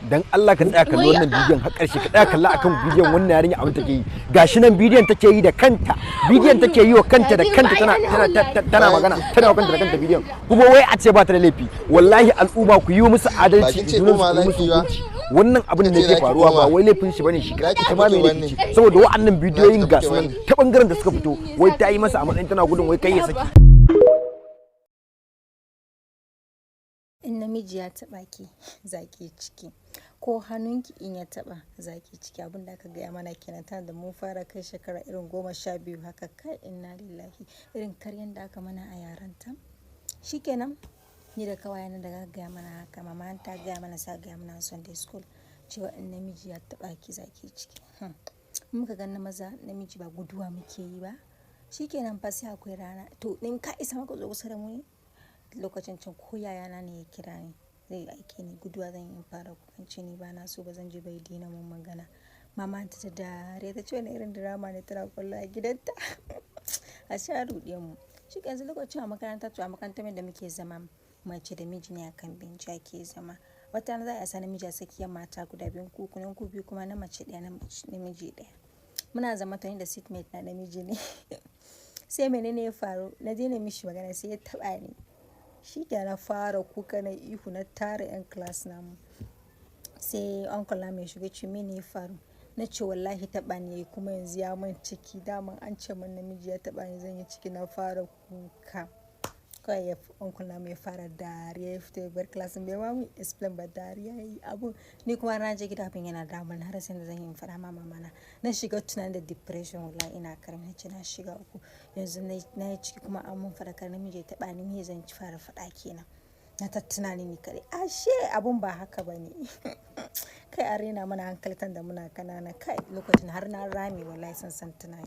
Dan Allah ka tsaya kalli wannan bidiyon har ƙarshe. Ka tsaya kalla akan bidiyon wannan yarinya, abin take yi. Gashi nan bidiyon take yi da kanta, bidiyon take yi wa kanta da kanta, tana magana, tana wa kanta da kanta bidiyon, kuma wai a ce ba ta da laifi. Wallahi al'umma, ku yi musu adalci. Ba kin ce junan su, koma ku yi musu zaki ba? hukunci. Wannan abin da Kin ce yake zaki faruwa ba koma. wai laifin shi bane shi. Zaki Ita ma tafi mai ki laifi banni. ce, saboda wa'annan bidiyoyin Zaki ga tafi su ki nan banni. ta bangaren da suka fito, wai ta yi masa a matsayin tana gudun wai kai ya saki. In namiji ya taɓa ki, zaki ciki, ko hannunki in ya taɓa, zaki ciki. Abin da aka gaya mana kenan tana da mun fara kai shekara irin 12 haka. Kai, inna lillahi, irin karyan da aka mana a yaranta. Shikenan, ni da kawayena da aka gaya mana haka, mama ta gaya mana, sa gaya mana Sunday school cewa in namiji ya taɓa ki, zaki ciki. Muka ga na maza namiji ba guduwa muke yi ba. Shikenan fa, sai akwai rana to in ka isa maka zo kusa da mu ne lokacin can, ko yayana ne ya kira ni zai aike ni, guduwa zan yi, fara kukan ni ba na so, ba zan je bai dina mun magana. Mama ta dare ta ce wani irin drama ne tana kwallo a gidanta, a sha ruɗe mu. Shi yanzu lokacin a makaranta, to a makarantar da muke zama, mace da miji ne akan benci ake zama. Wata rana za a sa namiji a tsakiyar mata guda biyu, ku ku biyu kuma na mace ɗaya, na namiji ɗaya. Muna zama tare da seatmate na namiji ne. Sai menene ya faru? Na daina mishi magana, sai ya taɓa ni. Shi ke na fara kuka, na ihu, na tara yan class namu. Sai uncle na mai shiga ce, mene ya faru? Na ce wallahi taɓa ni yayi, kuma yanzu ya min ciki. Daman an ce min namiji ya taɓa ni zan yi ciki. Na fara kuka kawai, ya uncle na mai fara dariya, ya fito ya bar class, bai ma mu explain ba, dariya yayi abun. Ni kuma na je gida, abin yana damun har sai da zan yi faɗa ma mama na. Na shiga tunani da depression. Wallahi ina karami, na ce na shiga uku, yanzu na yi ciki, kuma an mun faɗa kar namiji ya taɓa ni, me zan ci fara faɗa kenan? Na ta tunani ni kaɗai, ashe abun ba haka ba ne. Kai, a raina mana hankali da muna kanana. Kai, lokacin har na rame wallahi, san san tunani.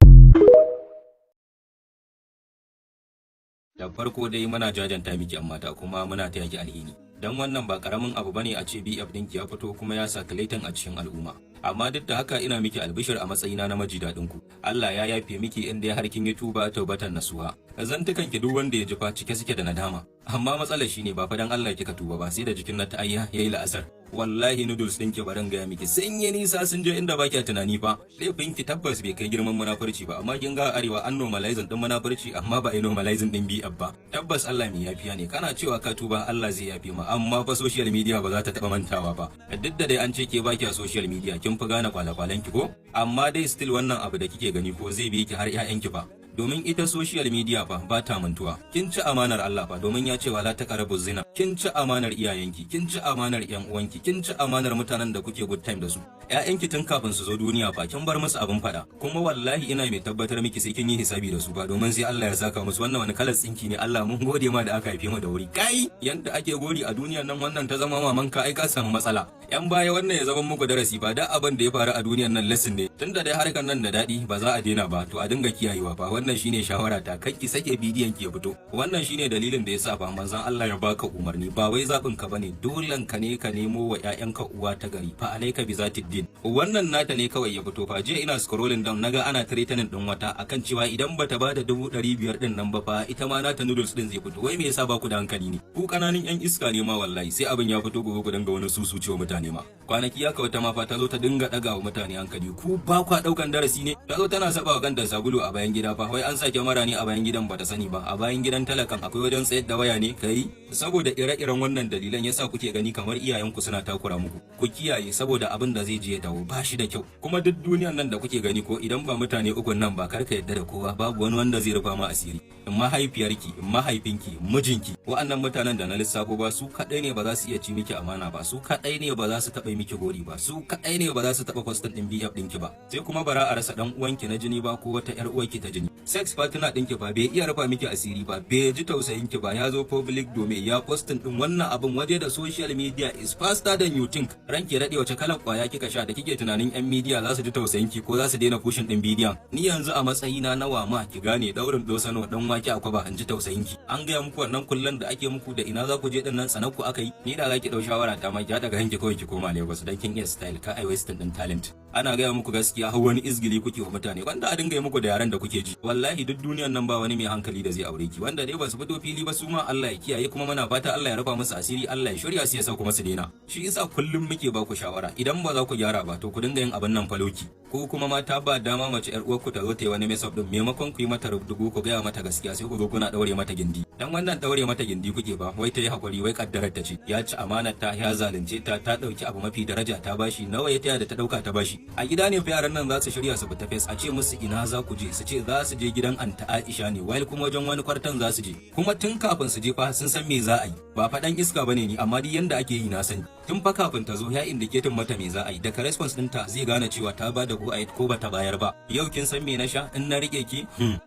Da farko dai muna jajanta miki amma ta kuma muna taya ki alhini. Dan wannan ba karamin abu bane a ce BF ɗinki ya fito kuma ya circulating a cikin al'umma. Amma duk da haka ina miki albishir a matsayina na maji daɗin ku. Allah ya yafe miki inda har kin yi tuba taubatan nasuha. Zantukan ki duk wanda ya ji fa cike suke da nadama. Amma matsalar shine ba fa dan Allah kika tuba ba, sai da jikin na ta ayya yayi la'asar. Wallahi noodles ɗinki, barin gaya miki, sun yi nisa, sun je inda baki tunani fa. Laifin ki tabbas bai kai girman munafurci ba, amma kin ga arewa an normalizing din munafurci, amma ba a normalizing din BF ba. Tabbas Allah mai yafiya ne, kana cewa ka tuba Allah zai yafe ma, amma fa social media ba za ta taba mantawa ba. Duk da dai an ce ke baki a social media, kin fi gane kwale-kwalen ki ko, amma dai still wannan abu da kike gani ko zai bi ki har 'ya'yanki fa. Domin ita social media fa ba ta mantuwa. Kin ci amanar Allah fa, domin ya ce wala taqrabu zina. Kin ci amanar iyayenki, kin ci amanar yan uwanki, kin ci amanar mutanen da kuke good time da su. Ƴaƴanki tun kafin su zo duniya fa kin bar musu abin fada. Kuma wallahi ina mai tabbatar miki sai kin yi hisabi da su fa, domin sai Allah ya saka musu. Wannan wani kalar tsinki ne? Allah mun gode ma da aka haife mu da wuri. Kai, yanda ake gori a duniyar nan, wannan ta zama mamanka, ai ka samu matsala. Yan baya, wannan ya zama muku darasi ba, da abin da ya faru a duniyar nan lesson ne. Tunda dai harkar nan da daɗi, ba za a daina ba, to a dinga kiyayewa fa. Wannan shine shawara ta, kan ki sake bidiyon ki ya fito. Wannan shine dalilin da yasa fa manzon Allah ya baka umarni, ba wai zabin ka bane, dolen ka ne ka nemo wa ƴaƴanka uwa ta gari, fa alaika bi zatid din. Wannan nata ne kawai ya fito fa. Jiya ina scrolling down, naga ana threatening din wata akan cewa idan bata bada 500,000 din nan ba fa, ita ma nata noodles din zai fito. Wai me yasa ba ku da hankali ne? Ku kananan yan iska ne ma wallahi. Sai abin ya fito gobe ku dinga wani susu cewa mutane ma. Kwanaki ya wata ma fa ta zo ta dinga daga wa mutane hankali. Ku ba kwa daukan darasi ne? Ta zo tana saba wa kanta sabulu a bayan gida fa, wai an sa kyamara ne a bayan gidan, bata sani ba a bayan gidan talakan akwai wajen tsayar da waya ne. Kai, saboda ire-iren wannan dalilan yasa kuke gani kamar iyayenku suna takura muku. Ku kiyaye, saboda abin da zai je ya dawo ba shi da kyau. Kuma duk duniyan nan da kuke gani ko, idan ba mutane ukun nan ba, karka yadda da kowa. Babu wani wanda zai rufa ma asiri: mahaifiyarki, mahaifinki, mijinki. Wa'annan mutanen da na lissafo ba, su kadai ne ba za su iya ci miki amana ba, su kadai ne ba za su taɓa miki gori ba, su kadai ne ba za su taɓa posting din BF ɗinki ba. Sai kuma bara a rasa dan uwanki na jini ba, ko wata yar uwarki ta jini. Sex partner ɗinki ba bai iya rufa miki asiri ba, bai ji tausayin ki ba, ya zo public domain ya posting din wannan abin, waje da social media is faster than you think. Ranki daɗe, wace kalar kwaya kika sha da kike tunanin yan media za su ji tausayin ki ko za su daina pushing din bidiyon? Ni yanzu a matsayina na wama ki gane daurin dosano dan wake akwaba in ji tausayin ki? An gaya muku wannan kullan da ake muku da ina za ku je din nan, tsanar ku aka yi. Ni da za ki dau shawara ta ma, ki haɗa hanki kawai ki koma Lagos, dan kin iya style, ka ai wasting din talent. Ana gaya muku gaskiya har wani izgili kuke wa mutane. Wanda a dinga yi muku da yaran da kuke ji. Wallahi duk duniyan nan ba wani mai hankali da zai aure ki. Wanda dai ba su fito fili ba, su ma Allah ya kiyaye, kuma muna fata Allah ya rufa musu asiri, Allah ya shirya su, ya sa kuma su daina. Shi yasa kullum muke ba ku shawara, idan ba za ku gyara ba, to ku dinga yin abin nan fa low-key. Ko kuma mata, ba dama mace yar uwarku ta zo ta yi wani mess up din, maimakon ku yi mata rubdugu, ku gaya mata gaskiya, sai ku zo kuna daure mata gindi. Dan wannan daure mata gindi kuke ba, wai ta yi hakuri, wai kaddarar ta ce. Ya ci amanar ta, ya zalunce ta, ta dauki abu mafi daraja ta bashi. Nawa ya taya da ta dauka ta bashi? A gida ne fa yaran nan za su shirya su fita fes, a ce musu ina za ku je, su ce za su je gidan Anta Aisha ne, while kuma wajen wani kwartan za su je. Kuma tun kafin su je fa sun san me za a yi. Ba faɗan iska bane ni, amma duk yanda ake yi na sani. Tun fa kafin ta zo ya indicating mata me za a yi. Daga response ɗinta zai gane cewa ta ba da go ahead ko bata bayar ba. "Yau kin san me na sha? In na rike ki."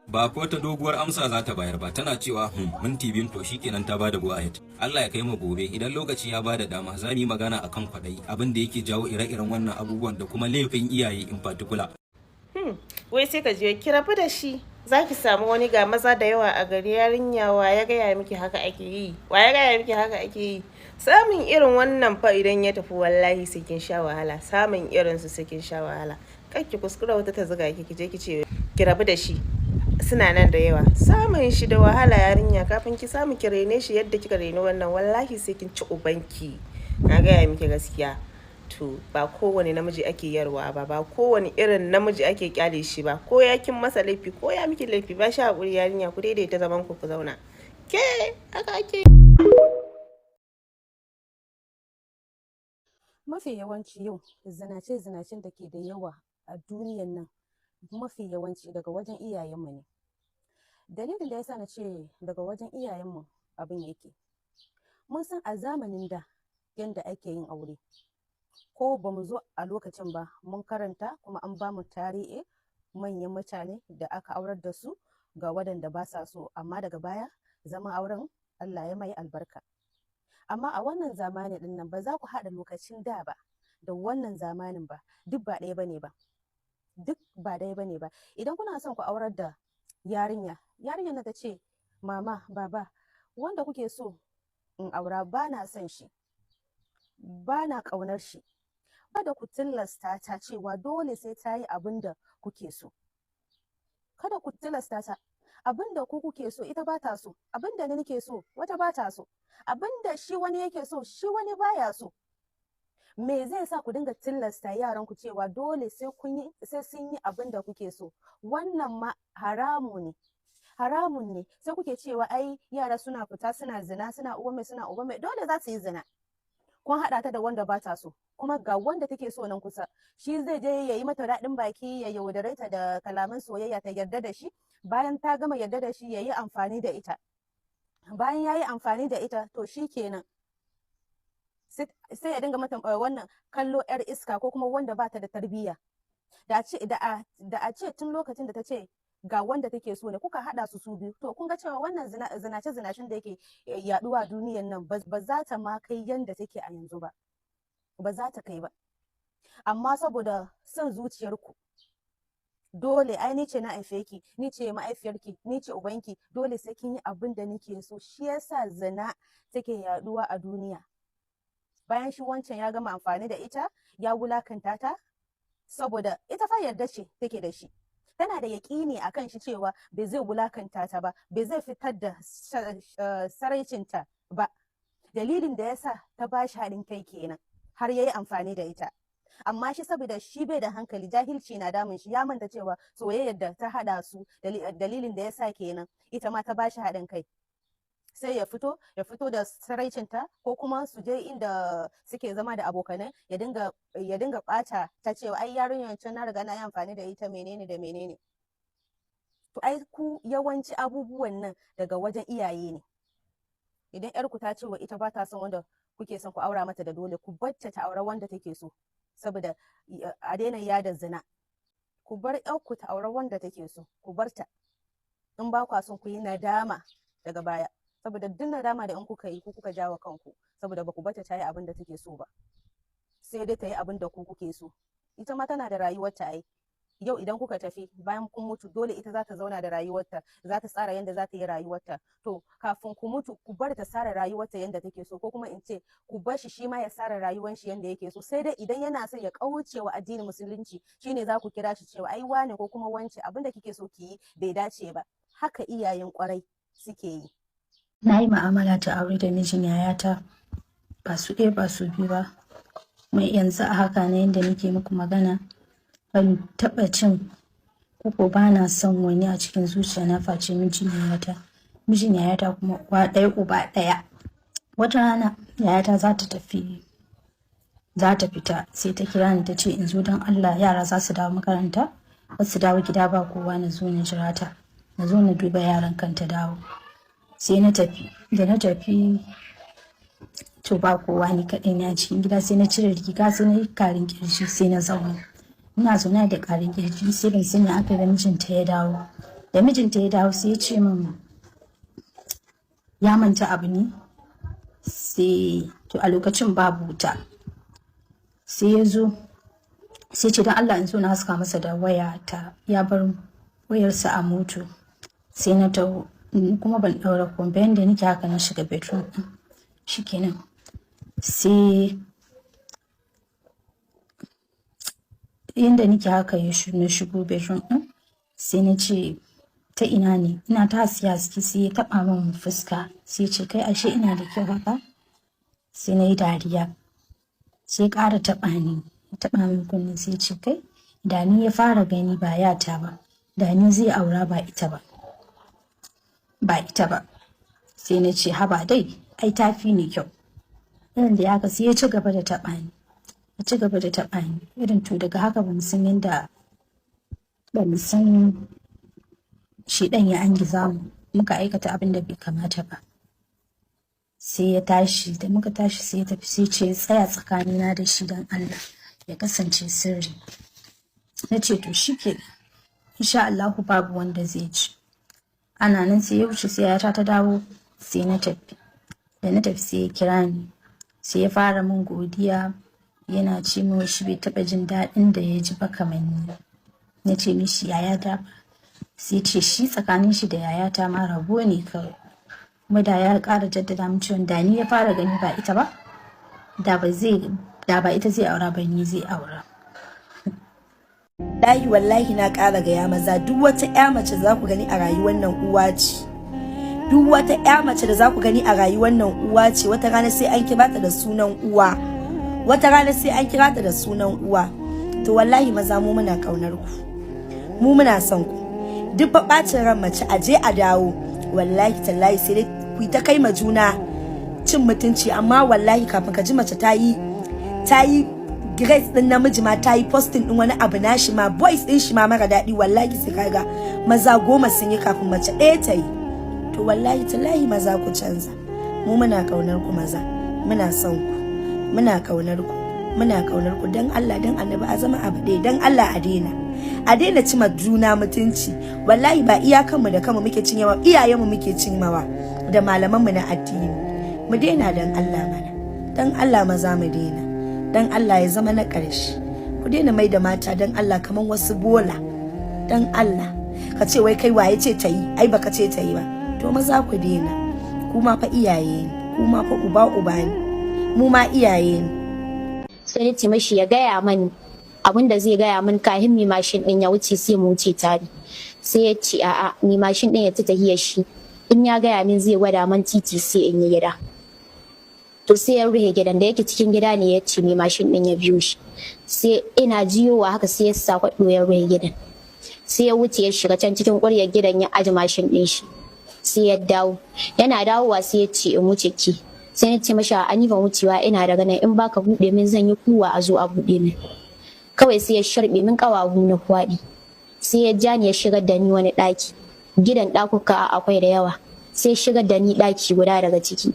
Ba ko ta doguwar amsa za ta bayar ba, tana cewa minti 2, to shikenan, ta bada go ahead. Allah ya kai mu gobe, idan lokaci ya bada dama, za mu yi magana akan kwaɗayi, abin da yake jawo ire-iren wannan abubuwan, da kuma laifin iyaye in particular. Wai sai ka je ki rabu da shi, za ki samu wani, ga maza da yawa a gari. Yarinya, wa ya gaya miki haka ake yi? Wa ya gaya miki haka ake yi? Samun irin wannan fa idan ya tafi, wallahi sai kin sha wahala. Samun irin su sai kin sha wahala. Kar ki kuskura wata ta zuga ki, ki je ki ce ki rabu da shi, suna nan da yawa. Samun shi da wahala, yarinya. Kafin ki samu ki rene shi yadda kika reni wannan, wallahi sai kin ci ubanki. Na gaya miki gaskiya. To, ba kowane namiji ake yarwa ba, ba kowane irin namiji ake kyale shi ba. Ko ya kin masa laifi, ko ya miki laifi, ba shi hakuri, yarinya. Ku daidaita zaman ku, ku zauna. Ke haka ake. Mafi yawanci yau zinace-zinacen da ke da yawa a duniyan nan, mafi yawanci daga wajen iyayenmu ne. Dalilin da yasa na ce daga wajen iyayenmu abin yake, mun san a zamanin da yanda ake yin aure. Ko ba mu zo a lokacin ba, mun karanta kuma an ba mu tarihi manyan mutane da aka aurar da su ga waɗanda ba sa so, amma daga baya zaman auren Allah ya mai albarka. Amma a wannan zamani ɗin nan, ba za ku haɗa lokacin da ba da wannan zamanin ba. Duk ba ɗaya bane ba, duk ba ɗaya bane ba. Idan kuna son ku aurar da yarinya, yarinyar nan ta ce, "Mama, baba, wanda kuke so in aura ba na son shi, ba na ƙaunar shi." Kada ku tilasta ta cewa dole sai ta yi abin da kuke so. Kada ku tilasta ta. Abin da ku kuke so, ita ba ta so. Abin da ni nake so, wata ba ta so. Abin da shi wani yake so, shi wani baya so. Me zai sa ku dinga tilasta yaran ku cewa dole sai kun yi, sai sun yi abin da kuke so? Wannan ma haramu ne, haramun ne. Sai kuke cewa ai yara suna fita suna zina, suna uwa mai, suna uba mai. Dole za su yi zina. Kun haɗa ta da wanda ba ta so, kuma ga wanda take so nan kusa. Shi zai je ya yi mata daɗin baki, ya yaudare ta da kalaman soyayya, ta yarda da shi. Bayan ta gama yarda da shi, ya yi amfani da ita. Bayan ya yi amfani da ita, to shi kenan, sai ya dinga mata wannan kallo yar iska ko kuma wanda ba ta da tarbiyya. Da a ce tun lokacin da ta ce ga wanda take so ne kuka haɗa su su biyu, to kun ga cewa wannan zinace zinacen da yake yaduwa duniyan nan ba za ta ma kai yanda take a yanzu ba, ba za ta kai ba. Amma saboda son zuciyarku, dole ai ni ce na haife ki, ni ce ma'aifiyarki, ni ce ubanki, dole sai kin yi abin da nike so. Shi yasa zina take yaduwa a duniya. Bayan shi wancan ya gama amfani da ita, ya wulakanta ta, saboda ita fa yarda ce take da shi, tana da yaƙini a kan shi cewa bai zai wulakanta ta ba, bai zai fitar da saraicinta ba. Dalilin da yasa ta ba shi haɗin kai kenan har ya yi amfani da ita. Amma shi saboda shi bai da hankali, jahilci na damun shi, ya manta cewa soyayyar da ta haɗa su, dalilin da yasa kenan ita ma ta ba shi haɗin kai. Sai ya fito da saraicinta, ko kuma su je inda suke zama da abokanai, ya dinga bata ta cewa ai yarinyar can na riga na yi amfani da ita, menene da menene. To, ai ku yawanci abubuwan nan daga wajen iyaye ne. Idan yarku ta ce wa ita ba ta son wanda kuke son ku aura mata da dole, ku bacce ta aura wanda take so, saboda a daina yada zina. Ku bar yarku ta aura wanda take so, ku bar ta, in ba kwa son ku yi nadama daga baya. Saboda duk nadama da in kuka yi, ku kuka jawo kanku, saboda ba ku bata ta yi abin da take so ba, sai dai ta yi abin da ku kuke so. Ita ma tana da rayuwar ta ai. Yau idan kuka tafi, bayan kun mutu, dole ita za ta zauna da rayuwarta, za ta tsara yadda za ta yi rayuwarta. To kafin ku mutu, ku bar ta tsara rayuwarta yadda take so, ko kuma in ce ku bar shi shi ma ya tsara rayuwar shi yadda yake so. Sai dai idan yana son ya kauce wa addinin Musulunci, shine za ku kira shi cewa ai wane ko kuma wance, abin da kike so ki yi bai dace ba. Haka iyayen kwarai suke yi. Na yi ma'amala ta aure da mijin yayata ba su ɗaya ba su biyu ba. Mai yanzu a haka na yadda nake muku magana, ban taɓa cin koko ba na son wani a cikin zuciya na face mijin yayata. Mijin yayata kuma uwa ɗaya uba ɗaya. Wata rana yayata za ta tafi, za ta fita, sai ta kira ni ta ce in zo don Allah, yara za su dawo makaranta, ba su dawo gida ba kowa, na zo na jira ta, na zo na duba yaran kan ta dawo. Sai na tafi. Da na tafi, to ba kowa, ni kaɗai ne a cikin gida. Sai na cire riga, sai na yi karin kirji, sai na zauna. Ina zaune da karin kirji, sai ban sani aka da mijinta ya dawo. Da mijinta ya dawo, sai ya ce min ya manta abu ne. Sai to a lokacin babu wuta. Sai ya zo, sai ce don Allah in zo na haska masa da waya ta, ya bar wayarsa a moto. Sai na taho, kuma ban ɗaura komai, yanda nake haka na shiga bedroom ɗin. Shikenan, sai yanda nake haka ya na shigo bedroom ɗin. Sai na ce ta ina ne, ina ta haske haske, sai ya taɓa min fuska, sai ce kai, ashe ina da kyau haka? Sai na yi dariya. Sai ƙara taɓa ni, ya taɓa min kunne, sai ce kai, da ni ya fara gani ba yata ba, da ni zai aura ba ita ba, ba ita ba. Sai na ce haba dai, ai ta fi ni kyau. Irin da ya haka, sai ya ci gaba da taɓa ni, ya ci gaba da taɓa ni irin. To daga haka ba mu san yadda, ba mu san shi ɗan ya angiza mu muka aikata abin da bai kamata ba. Sai ya tashi, da muka tashi sai ya tafi, sai ce tsaya tsakanina da shi don Allah ya kasance sirri. Na ce to shike, insha Allahu babu wanda zai ci. Ana nan sai ya wuce, sai yata ta dawo, sai na tafi. Da na tafi, sai ya kira ni, sai ya fara min godiya, yana ce min shi bai taɓa jin daɗin da ya ji ba kamar ni. Na ce mishi yayata ba. Sai ce shi tsakanin shi da yayata ma rabo ne kawai, kuma da ya ƙara jaddada min cewa da ni ya fara gani ba ita ba, da ba zai, da ba ita zai aura ba, ni zai aura. Wallahi wallahi na ƙara gaya maza, duk wata ƴa mace za ku gani a rayuwar nan uwa ce. Duk wata ƴa mace da za ku gani a rayuwar nan uwa ce. Wata rana sai an kira ta da sunan uwa, wata rana sai an kira ta da sunan uwa. To wallahi maza, mu muna kaunar ku, mu muna son ku. Duk fa bacin ran mace, a je a dawo, wallahi tallahi sai dai ku ta kai ma juna cin mutunci, amma wallahi kafin ka ji mace ta yi grace din namiji ma, ta yi posting din wani abu nashi ma, voice din shi ma mara daɗi, wallahi sai kaga maza 10 sun yi kafin mace ɗaya ta yi. To wallahi tallahi maza, ku canza. Mu muna kaunar ku maza, muna son ku, muna kaunar ku, muna kaunar ku. Dan Allah dan Annabi a zama abu ɗaya. Dan Allah a daina, a daina ci ma juna mutunci. Wallahi ba iyakanmu da kanmu muke cinyewa, iyayenmu muke cinmawa da malamanmu na addini. Mu daina dan Allah mana, dan Allah maza mu daina, dan Allah ya zama na ƙarshe. Ku daina mai da mata dan Allah kaman wasu bola. Dan Allah ka ce wai kai waye ce ta yi? Ai baka ce ta yi ba. To maza ku daina, kuma fa iyaye ne, kuma fa uba uba ne, mu ma iyaye ne. Sai na ce mashi ya gaya mani abin da zai gaya min kahin mai mashin din ya wuce, sai mu wuce tare. Sai ya ce a'a, mai mashin din ya ta tahiyar shi, in ya gaya min zai gwada man titi sai in yi gida. To sai ya rufe gidan da yake cikin gida ne, ya ce mai mashin din ya biyo shi. Sai ina jiyowa haka, sai ya sa kwaɗo ya rufe gidan, sai ya wuce ya shiga can cikin ƙuryar gidan ya aje mashin din shi. Sai ya dawo, yana dawowa sai ya ce in wuce ki. Sai na ce mashi a ni ban wucewa, ina daga nan, in baka buɗe min zan yi kuwa a zo a buɗe min. Kawai sai ya sharɓe min ƙawahu na kwaɗi, sai ya ja ni ya shigar da ni wani ɗaki. Gidan ɗakuka akwai da yawa. Sai ya shigar da ni ɗaki guda daga ciki,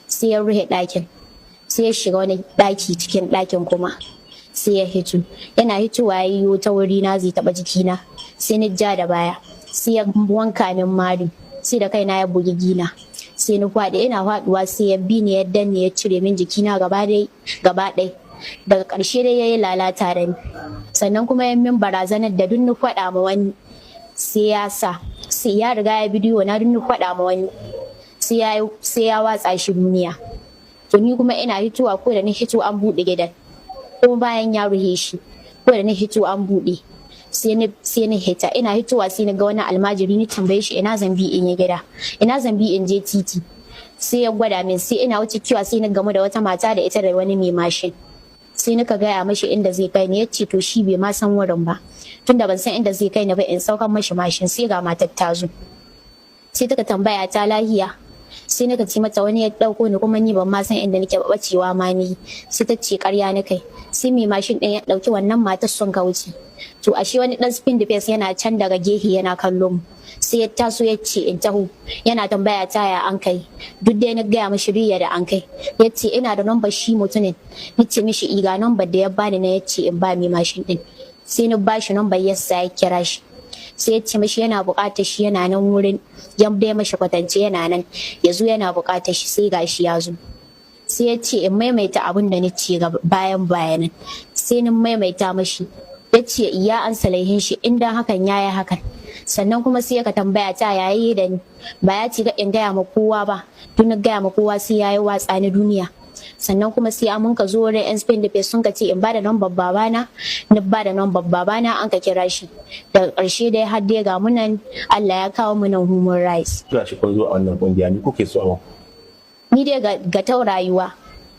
sai ya rufe ɗakin, sai ya shiga wani ɗaki cikin ɗakin kuma. Sai ya hito, yana hitowa ya yiwo ta wuri na zai taɓa jikina, sai ni ja da baya, sai ya wanka min mari, sai da kaina ya bugi gina, sai ni faɗi. Ina faɗuwa sai ya bi ni, ya danne, ya cire min jikina gaba ɗai. Daga ƙarshe dai ya yi lalata da ni. Sannan kuma ya min barazanar da duk ni faɗa ma wani sai ya sa, sai ya riga ya bidiyo na, duk ni faɗa ma wani sai ya watsa shi duniya. To ni kuma ina hitowa, ko da ni hito an buɗe gidan, kuma bayan ya ruhe shi, ko da ni hito an buɗe, sai ni hita. Ina hitowa sai ni ga wani almajiri, ni tambaye shi ina zambi in yi gida, ina zambi in je titi. Sai ya gwada min. Sai ina wuce kiwa sai ni gamu da wata mata da ita da wani mai mashin. Sai nika gaya mashi inda zai kai ni. Ya ce to shi bai ma san wurin ba, tunda ban san inda zai kai ni ba, in saukan mashi mashin. Sai ga matar ta zo, sai taka tambaya ta lahiya. Sai nika ce mata wani ya dauko ni, kuma ni ban ma san inda nake ba, bacewa ma ni. Sai ta ce karya ni kai. Sai mai mashin din ya dauki wannan matar sun ka wuce. To ashe wani dan spin defense yana can daga gehe yana kallon mu. Sai ya taso ya ce in taho, yana tambaya ta ya an kai. Duk dai na gaya mishi riya da an kai. Ya ce ina da number shi mutumin. Ni ce mishi iga number da ya bani na, ya ce in ba mai mashin din. Sai ni ba shi number, yasa ya kira shi. Sai ya ce mishi yana buƙatar shi, yana nan wurin, ya dai mashi kwatance yana nan, ya zo, yana buƙatar shi. Sai gashi ya zo. Sai ya ce in maimaita abin da ni ce bayan bayanan. Sai ni maimaita mashi. Ya ce iya an salaihin shi inda hakan ya yi hakan. Sannan kuma sai ka tambaya ta yayi da ni, ba ya ce ga in gaya ma kowa ba, tun na gaya ma kowa sai yayi watsa ni duniya. Sannan kuma sai mun ka zo wurin yan spin da sun ka ce in bada number babana. Ni bada number babana, an ka kira shi. Daga ƙarshe dai har dai ga munan Allah ya kawo mu nan human rights. Ga shi kun zo a wannan kungiya, ni kuke so a Ni dai ga ta rayuwa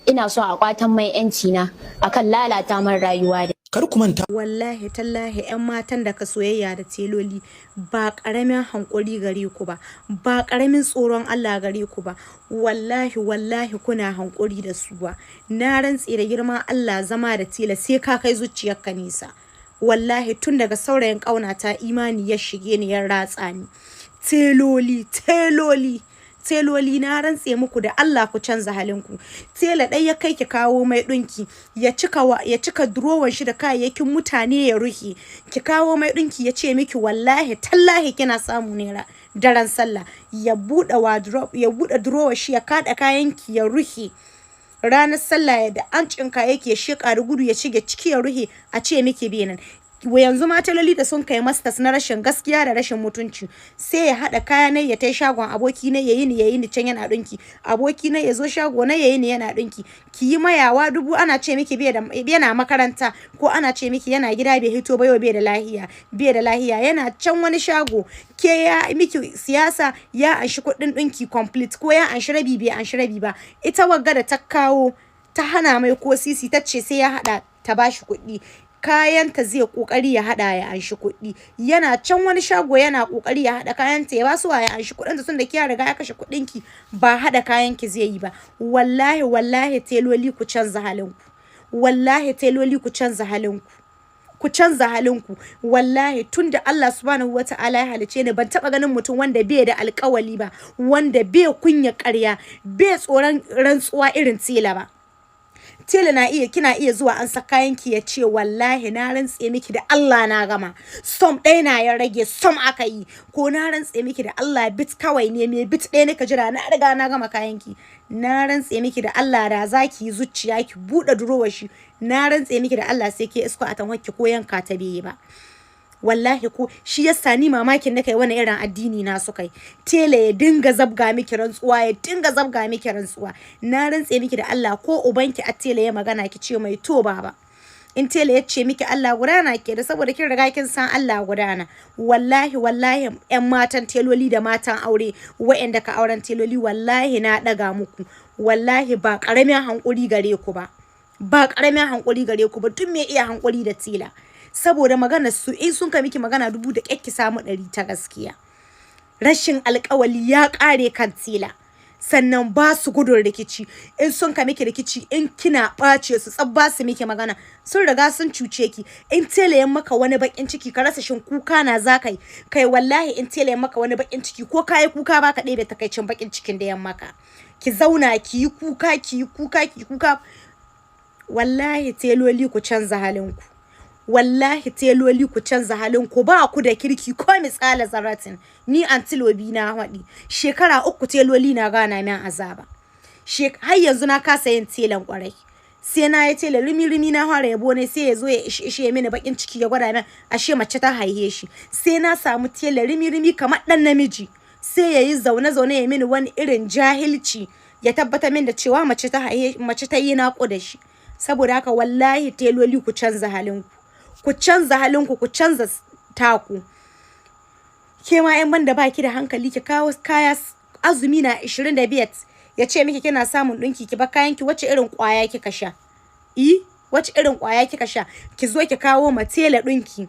ina so a kwatan mai yanci na akan lalata man rayuwa da Kar ku manta. Wallahi tallahi, 'yan matan da ka soyayya da teloli, ba ƙaramin hankuri gare ku ba, ba ƙaramin tsoron Allah gare ku ba. Wallahi wallahi kuna hankuri da su ba. Na rantse da girman Allah, zama da tela sai ka kai zuciyarka nisa. Wallahi tun daga saurayin ƙaunata imani ya shige ni, ya ratsa ni. Teloli, teloli, teloli, na rantse muku da Allah, ku canza halinku. Tela ɗai ya kai ki kawo mai ɗinki, ya cika durowan shi da kayayyakin mutane ya rufe. Ki kawo mai ɗinki, ya ce miki wallahi tallahi kina samu naira daren sallah. Ya buɗe wardrobe, ya buɗe durowar shi, ya kaɗa kayanki ya rufe. Ranar sallah da an cinka yake ya sheƙa da gudu ya shige ciki ya rufe, a ce miki benan. Yanzu ma teloli da sun kai masters na rashin gaskiya da rashin mutunci, sai ya haɗa kaya na ya tai shagon aboki na, yayi ni yayi ni can yana ɗinki. Aboki na ya zo shago na, yayi ni yana ɗinki. Ki yi mayawa dubu, ana ce miki bai da, yana makaranta, ko ana ce miki yana gida bai hito ba yau, bai da lahiya, bai da lahiya, yana can wani shago. Ke ya miki siyasa, ya anshi kuɗin ɗinki complete, ko ya anshi rabi, bai anshi rabi ba. Ita wagga da ta kawo ta hana mai ko sisi, ta ce sai ya haɗa ta bashi kuɗi kayanta, zai kokari ya hada ya anshi kuɗi. Yana can wani shago yana kokari ya hada kayanta ya basu ya anshi kuɗin ta, tunda kiya riga ya kashe kuɗin ki, ba hada kayan ki zai yi ba. Wallahi wallahi teloli, ku canza halinku. Wallahi teloli, ku canza halinku, ku canza halinku. Wallahi tunda Allah Subhanahu wata'ala ya halice ni, ban taba ganin mutum wanda bai da alkawali ba, wanda bai kunya ƙarya, bai tsoron rantsuwa irin tela ba. Tela na iya, kina iya zuwa an saka kayanki, ya ce wallahi na rantse miki da Allah na gama, som ɗaya na ya rage, som aka yi, ko na rantse miki da Allah bit kawai ne mai bit ɗaya nika jira, na riga na gama kayanki. Na rantse miki da Allah da za ki yi zuciya ki buɗe durowar shi, na rantse miki da Allah sai ke isko a tanwakki ko yanka ta bai ba. Wallahi ko shi yasa ni mamakin na kai wani irin addini na su kai. Tela ya dinga zabga miki rantsuwa, ya dinga zabga miki rantsuwa. Na rantse miki da Allah, ko ubanki a tela ya magana, ki ce mai to baba. In tela ya ce miki Allah gudana ke da, saboda kin riga kin san Allah gudana. Wallahi wallahi, yan matan teloli da matan aure wa'anda ka auren teloli, wallahi na daga muku. Wallahi ba karamin hankuri gare ku ba, ba karamin hankuri gare ku ba. Duk me iya hankuri da tela, saboda maganar su in sun ka miki magana dubu, da ƙyar ki samu 100 ta gaskiya. Rashin alƙawali ya ƙare kan tela. Sannan ba su gudun rikici. In sun ka miki rikici, in kina ɓace su tsab, ba su miki magana, sun riga sun cuce ki. In tela ya maka wani bakin ciki, ka rasa shin kuka na za ka yi kai. Wallahi in tela ya maka wani bakin ciki, ko kayi kuka baka ɗebe takaicin bakin cikin da ya maka. Ki zauna ki yi kuka, ki yi kuka, ki yi kuka. Wallahi teloli, ku canza halinku. Wallahi teloli, ku canza halinku. Ba ku da kirki ko misala zaratin. Ni antilobi na haɗi shekara 3 teloli na gana min azaba. Har yanzu na kasa yin telan kwarai. Sai na ya tela rumi rumi, na fara yabo ne, sai ya zo ya ishe ishe mini bakin ciki, ya gwada min ashe mace ta haihe shi. Sai na samu tela rumi rumi kamar dan namiji, sai ya yi zaune zaune ya mini wani irin jahilci, ya tabbatar min da cewa mace ta haihe, mace ta yi naƙuda shi. Saboda haka wallahi teloli, ku canza halinku, ku canza halinku, ku canza taku. Ke ma yan banda baki da hankali, ki kawo kaya azumi na 25, ya ce miki kina samun ɗinki, ki bar kayan ki. Wace irin ƙwaya kika sha? I wace irin ƙwaya kika sha ki zo ki kawo ma tela ɗinki,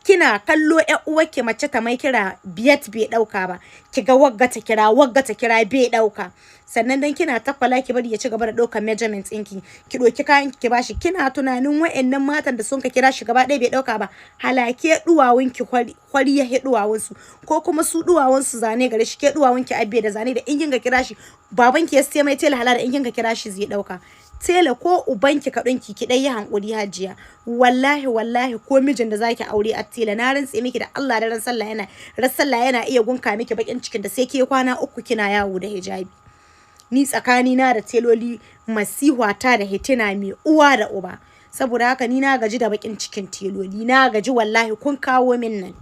kina kallo ƴar uwarki mace ta mai kira biyat bai ɗauka ba, ki ga wagga ta kira, wagga ta kira, bai ɗauka? Sannan dan kina takwala, ki bari ya ci gaba da ɗaukar measurement ɗinki, ki ɗauki kayan ki bashi, kina tunanin wa'annan matan da sun ka kira shi gaba ɗaya bai ɗauka ba, halake duwawun ki kwari ya he duwawun su, ko kuma su duwawun su zane gare shi, ke duwawun ki abbe da zane, da in kinga kira shi, baban ki ya sai mai tela hala, da in kinga kira shi zai ɗauka? Tela ko ubanki ka ɗinki, ki dai yi hankuri hajiya. Wallahi wallahi, ko mijin da zaki aure a tela, na rantse miki da Allah, da ran sallah yana iya gunka miki bakin cikin da sai ke kwana 3 kina yawo da hijabi. Ni tsakani na da teloli masihuwata da hitina mai uwa da uba. Saboda haka ni na gaji da bakin cikin teloli, na gaji wallahi, kun kawo min nan.